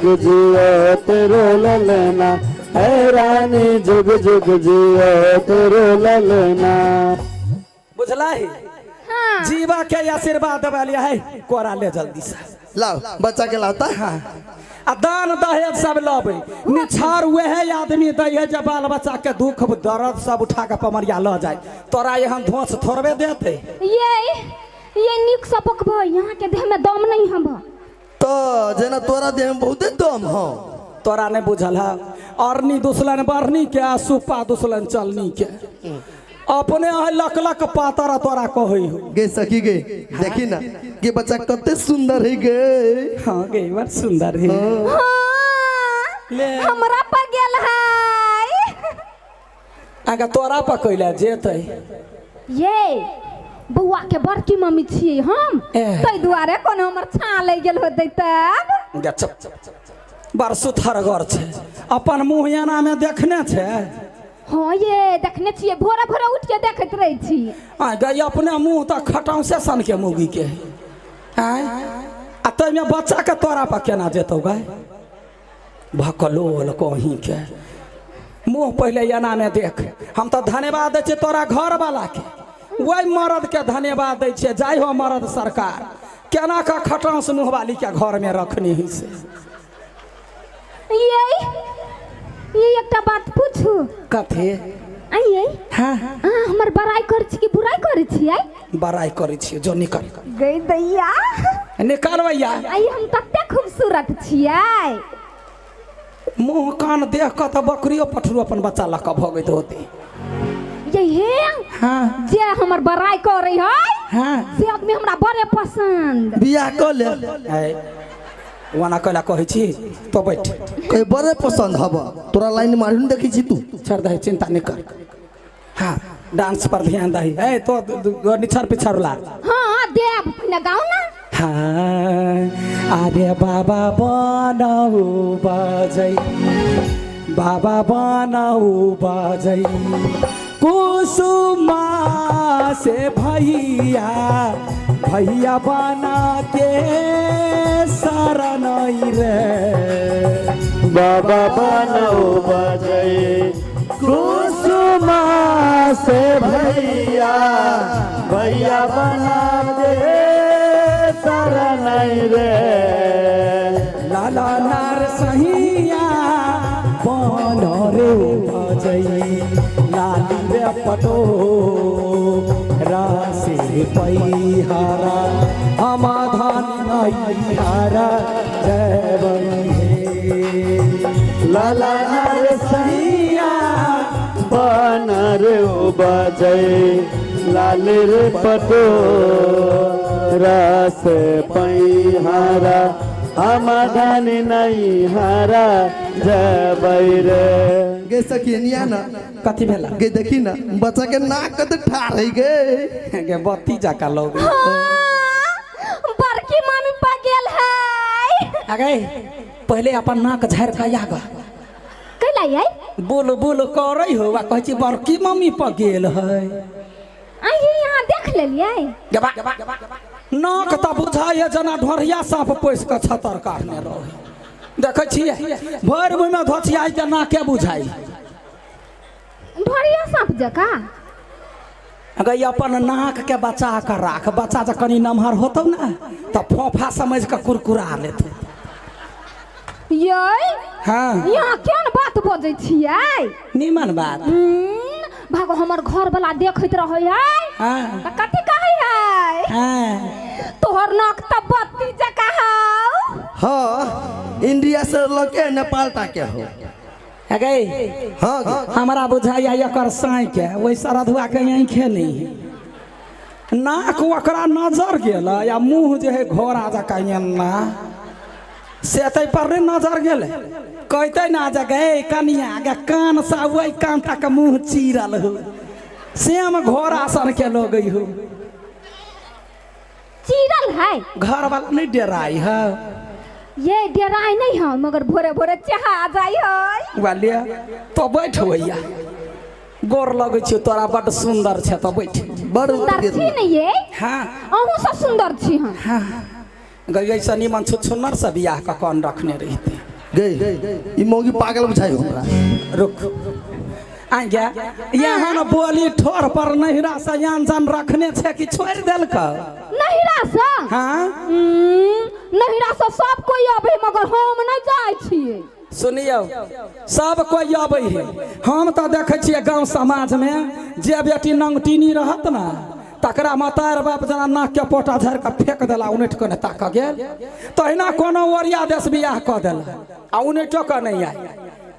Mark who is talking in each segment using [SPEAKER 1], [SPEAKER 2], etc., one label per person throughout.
[SPEAKER 1] जियो तेरो ललना, है रानी जुग जुग जियो तेरो ललना।
[SPEAKER 2] बुझलाई?
[SPEAKER 3] हाँ।
[SPEAKER 2] जीवा के आशीर्वाद देवे है, कोरा ले जल्दी से।
[SPEAKER 4] लाओ, बच्चा के लाता।
[SPEAKER 2] हाँ, आ दान दहेज सब लबै निछार वह आदमी दै है जे बाल बच्चा के दुख दर्द सब उठा के पमरिया ल जाए। तोरा एहन धोस थोड़बे देते।
[SPEAKER 3] ये निक सबक भई, यहाँ के देह में दम नहीं हम।
[SPEAKER 4] तो जेना तोरा देह में बहुते दम हो।
[SPEAKER 2] तोरा नहीं बुझल है, अरनी दुसलन बरनी के आ सुपा दुसलन चलनी के अपने है लक लक पातर तोरा कहै हो।
[SPEAKER 4] गे सखी गे, देखी ना ये बच्चा कते सुंदर है गे।
[SPEAKER 2] हाँ गे, बड़ सुंदर है।
[SPEAKER 3] हाँ,
[SPEAKER 2] ले।
[SPEAKER 3] हमरा पर गेल है।
[SPEAKER 2] आगा तोरा पर कैला जेतै।
[SPEAKER 3] ये बौआ के बड़की मम्मी छियै हम।
[SPEAKER 2] ए।
[SPEAKER 3] ताहि दुआरे कोनो हमर छाँ लागि गेल होतै तब।
[SPEAKER 2] गे चुप, बड़ सुथरगर छै, अपन मुँह एना में देखने छै।
[SPEAKER 3] हाँ ये देखने छियै, भोरे भोरे उठ के देखैत रहै छी।
[SPEAKER 2] आ गई अपने मुँह तऽ खटौसे सन के मौगी के आँय, आ ताहिमे बच्चा के तोरा पर केना जेतौ गै? भकलोल कहीं के, मुँह पहिले एना में देख। हम तऽ धन्यवाद दै छियै तोरा घरवाला के, वही मर्द के धन्यवाद दै छियै। जाइ हो मर्द सरकार, केना कऽ खटौस मुँहवाली के घर में रखनी है से।
[SPEAKER 3] ये एकटा बात पूछू?
[SPEAKER 2] कथी?
[SPEAKER 3] आइए।
[SPEAKER 2] हाँ।
[SPEAKER 3] अहाँ हमर बड़ाई करै छी कि बुराई करै छियै?
[SPEAKER 2] बड़ाई करै छियै, जो निकल।
[SPEAKER 3] गई दैया।
[SPEAKER 2] निकल भैया।
[SPEAKER 3] आइ हम तते खूबसूरत छियै।
[SPEAKER 2] मुँह कान देख कऽ तऽ बकरियो पठरू अपन बच्चा लऽ कऽ भगैत होते।
[SPEAKER 3] ये हे।
[SPEAKER 2] हाँ।
[SPEAKER 3] जे हमर बड़ाई करै है
[SPEAKER 2] हाँ
[SPEAKER 3] से आदमी हमरा बड़े पसंद।
[SPEAKER 4] बियाह कऽ ले।
[SPEAKER 2] है ओना कैला कहै छी, तो बैठ।
[SPEAKER 4] कहे बड़े पसंद हब तोरा, लाइन मारी ने देखै छी तू।
[SPEAKER 2] छोड़ दही, चिंता नहीं कर। हाँ, डांस पर ध्यान दही। ए तो निछर पिछड़ ला।
[SPEAKER 3] हाँ देव पहिने गाउ ना।
[SPEAKER 2] हाँ, अरे बाबा बनाऊ बजै, बाबा बनाऊ बजै कुसुमा से भैया, भैया बना के शरण रे।
[SPEAKER 1] बाबा बनाओ बजै कुसुमा से भैया, भैया बना दे शरण रे।
[SPEAKER 2] लाला नार सहिया बन रे बजै लाली रे पटो रासे पैहारा, हम धान नैहारा जय हे।
[SPEAKER 1] लाला नर सैया बनर बजै लाल रे पटो रस पैहारा, हम धन नैहारा जबै रे।
[SPEAKER 4] गे सखी, निया ना।
[SPEAKER 2] कथी भेला?
[SPEAKER 4] गे देखी ना, बच्चा के नाक कते ठाढ़ है गे।
[SPEAKER 2] गे, बत्ती जका लोग।
[SPEAKER 3] हाँ, बड़की मामी पा गेल है।
[SPEAKER 2] अगे पहिले अपन नाक झाड़ि कऽ आग।
[SPEAKER 3] कैला ये?
[SPEAKER 2] बोल बोल करै हो आ कहै छी बड़की मम्मी पर गेल है।
[SPEAKER 3] आइए, यहाँ देख लेलियै।
[SPEAKER 2] गबा नाक तऽ बुझाइए जेना ढोरिया साँप पोसि कऽ छतर काटने रहै। देखै छियै, भरि मुँहमे धोचियाइ के नाके बुझाइ।
[SPEAKER 3] ढोरिया साँप जकाँ।
[SPEAKER 2] गई, अपन नाक के बचा कऽ राख। बच्चा जे कनि नमहर होतौ ने तऽ फोफा समझि कऽ कुरकुरा लेतौ।
[SPEAKER 3] यै।
[SPEAKER 2] हाँ।
[SPEAKER 3] यहाँ केहन बात बजै छियै?
[SPEAKER 2] निमन बात।
[SPEAKER 3] भागो, हमर घर वाला देखैत रहै है।
[SPEAKER 2] हाँ।
[SPEAKER 3] तऽ कथी कहै है?
[SPEAKER 2] हाँ।
[SPEAKER 3] तोहर नाक तऽ बत्ती जकाँ हौ।
[SPEAKER 4] हाँ, इंडिया से लके नेपाल तक के हो।
[SPEAKER 2] गई।
[SPEAKER 4] हाँ गे।
[SPEAKER 2] हमरा बुझाइया एकर साँइ के ओहि सरधुआ के आँखे नहि है। नाक ओकरा नजर गेल या मुँह जे है घोड़ा जकाँ एना से ताहि पर नहि नजर गेलै। कहतै ना जे गे कनिया गे, कान से ओहि कान तक मुँह चीरल हो, सेम घोड़ा सन के लगै हो।
[SPEAKER 3] चीरल है।
[SPEAKER 2] घर वाला नहीं डराई है?
[SPEAKER 3] ये डराई नहीं है, मगर भोरे भोरे चहा जाई है।
[SPEAKER 2] वाले तो बैठ भैया, गोर लगै छियौ तोरा, बड्ड सुन्दर छै, तो बैठ।
[SPEAKER 4] बड़
[SPEAKER 3] सुंदर छी ने ये?
[SPEAKER 2] हाँ।
[SPEAKER 3] अहूँ सब सुंदर छी हम।
[SPEAKER 2] हाँ गई, ऐसा निमन छुछुन्नर से बियाह कऽ कौन रखने रहिते।
[SPEAKER 4] गई ई मौगी पागल बुझाई हमरा।
[SPEAKER 2] रुक आ गया यहाँ न बोली ठोर पर नहिरा से यान जान रखने छे कि छोड़ देलक?
[SPEAKER 3] नहिरा से?
[SPEAKER 2] हाँ
[SPEAKER 3] नहिरा से सब कोई आबे मगर हम नहीं जाय छियै।
[SPEAKER 2] सुनियो सब कोई आबै है, हम तो देखै छियै गाँव समाज में जे बेटी नंगटीनी रहत ना तकरा मतार बाप जना नाक के पोटा झाड़ के फेंक देला, उनटि के नहि ताकऽ गेल। तहिना कोनो ओरिया देश बियाह कऽ देला आ उनटो के नहि आयल,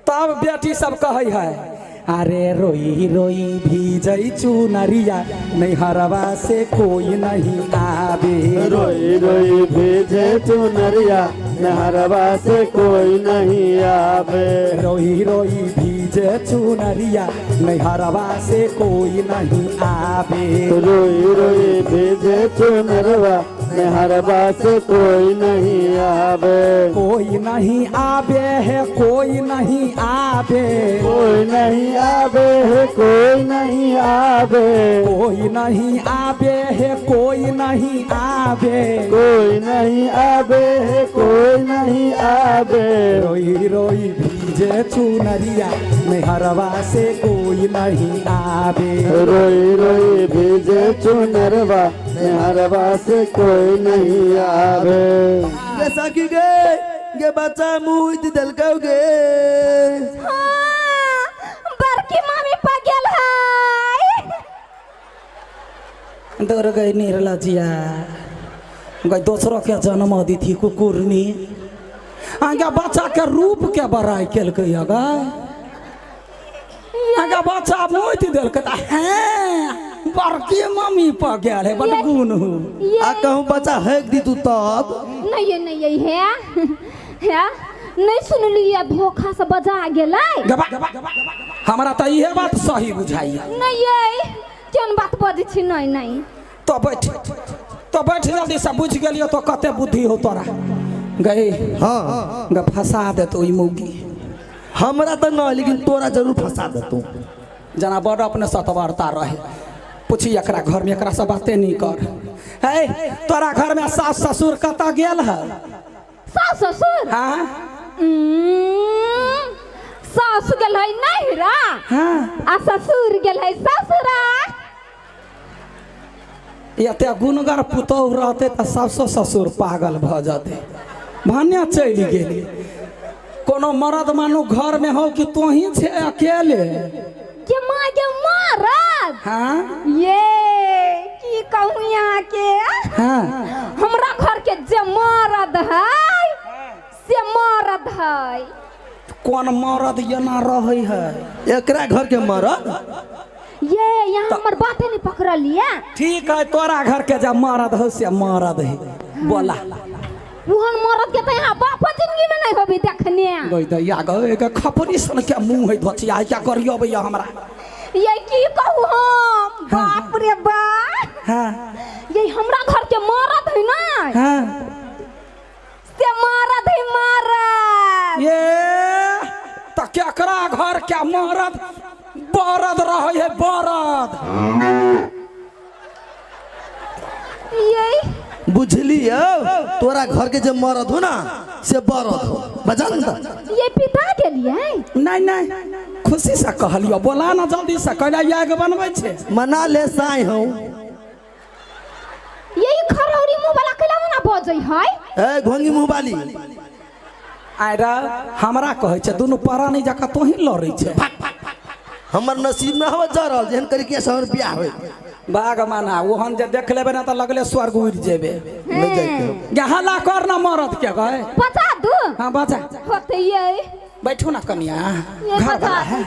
[SPEAKER 2] तब बेटी सब कहै है अरे रोई रोई भीजै चुनरिया नैहरवा से कोई नहीं आवे।
[SPEAKER 1] रोई रोई भीजे चुनरिया नहरवा से कोई नहीं आवे।
[SPEAKER 2] रोई रोई भीजे चुनरिया नैहरवा से कोई नहीं आवे।
[SPEAKER 1] रोई रोई भीजे चुनरवा नहरवा से कोई नहीं आवे।
[SPEAKER 2] कोई नहीं आवे है, कोई नहीं आवे,
[SPEAKER 1] कोई नहीं आवे है, कोई नहीं आवे,
[SPEAKER 2] कोई नहीं आवे है, कोई नहीं आवे,
[SPEAKER 1] कोई नहीं आवे है, कोई नहीं आवे।
[SPEAKER 2] रोई रोई भीजे चुनरिया नैहरवा से कोई नहीं आवे।
[SPEAKER 1] रोई रोई भीजे चुनरवा नहरवा से कोई नहीं आवे।
[SPEAKER 4] गे सखी गे गे बच्चा मुंह देलकौ गे।
[SPEAKER 3] हाँ, बड़की मामी पगेल है।
[SPEAKER 2] दौड़ गई निर्लजिया गई दोसरों के जन्म दी थी कुकुरनी। आगे बच्चा के रूप के बड़ाई केलकै अगा, आगे बच्चा मोति देलकै त हैं बड़की मम्मी पर गेल है बड़ गुण हो।
[SPEAKER 4] आ कहूँ बच्चा हेक दी तू तब
[SPEAKER 3] नहीं नहीं है है नहीं सुनलिए धोखा से बजा गेलै।
[SPEAKER 2] हमरा त इहे बात सही बुझाइया।
[SPEAKER 3] नहीं ये केहन बात बजै छी? नहीं नहीं
[SPEAKER 2] तो बैठ, तो बैठ जल्दी से, बुझ गेलियो तो कते बुद्धि हो तोरा गई।
[SPEAKER 4] हाँ
[SPEAKER 2] ग फंसा देतो ई मौगी
[SPEAKER 4] हमरा तो न, लेकिन तोरा जरूर फंसा देतो।
[SPEAKER 2] जना बड़ अपने सतबरता रहे, पूछी एकरा घर में एकरा से बाते नहीं कर। है तोरा घर में सास ससुर कतऽ गेल है?
[SPEAKER 3] सास ससुर?
[SPEAKER 2] हाँ
[SPEAKER 3] सास गेल है नैहरा।
[SPEAKER 2] हाँ
[SPEAKER 3] आ ससुर गेल है ससुरा।
[SPEAKER 2] एते गुणगर पुतोहु रहते तऽ सासो ससुर पागल भऽ जेतै। भने चलि गेली कोनो मरद मानू घर में हो कि तोही छे अकेले?
[SPEAKER 3] के माँ के मरद?
[SPEAKER 2] हाँ
[SPEAKER 3] ये की कहूँ यहाँ के।
[SPEAKER 2] हाँ
[SPEAKER 3] हमरा घर के जे मरद है से मरद है।
[SPEAKER 2] कौन मरद एना रहै है?
[SPEAKER 4] एकरा घर के मरद
[SPEAKER 3] ये यहाँ हमर बाते नहीं पकड़लिए।
[SPEAKER 2] ठीक है तोरा घर के जब मरद हो से मरद है बोला।
[SPEAKER 3] वहन मरद के तो यहाँ बाप जिंदगी में नहीं होबी देखने।
[SPEAKER 2] गई दैया गई के खपरी सन के मुंह है धोचिया क्या करियो भैया हमरा।
[SPEAKER 3] ये की कहूँ हम? बाप रे बाप।
[SPEAKER 2] हाँ
[SPEAKER 3] ये हमरा घर के मरद है ना।
[SPEAKER 2] हाँ
[SPEAKER 3] से मरद है मरद।
[SPEAKER 2] ये तो केकरा घर के मरद बरद रहे है बरद।
[SPEAKER 3] ये
[SPEAKER 4] बुझलियो तोरा घर के जे मरद हो ना से बरद हो बजान।
[SPEAKER 3] ये पिता गेलिए?
[SPEAKER 2] नहीं नहीं खुशी से कहलियो बोला ना जल्दी से कैला याग बनबै छे।
[SPEAKER 4] मना ले साई हूँ।
[SPEAKER 3] यही खरौरी मुंह वाला कैला मना बजै है?
[SPEAKER 4] ए घोंगी मुंह वाली
[SPEAKER 2] आयरा हमरा कहै छे दुनू परानी जका तोही लड़ै छे।
[SPEAKER 4] हमर नसीब ना हो जा रहल जेहन करी के हमर बियाह होय।
[SPEAKER 2] बाग माना ओहन जे देख लेबे ना त लगले स्वर्ग उड़ जेबे।
[SPEAKER 4] नहीं जाय के
[SPEAKER 2] हल्ला कर ना मरद के गए
[SPEAKER 3] बचा दू।
[SPEAKER 2] हाँ बचा
[SPEAKER 3] होते ये
[SPEAKER 2] बैठू ना कनिया घर वाला है।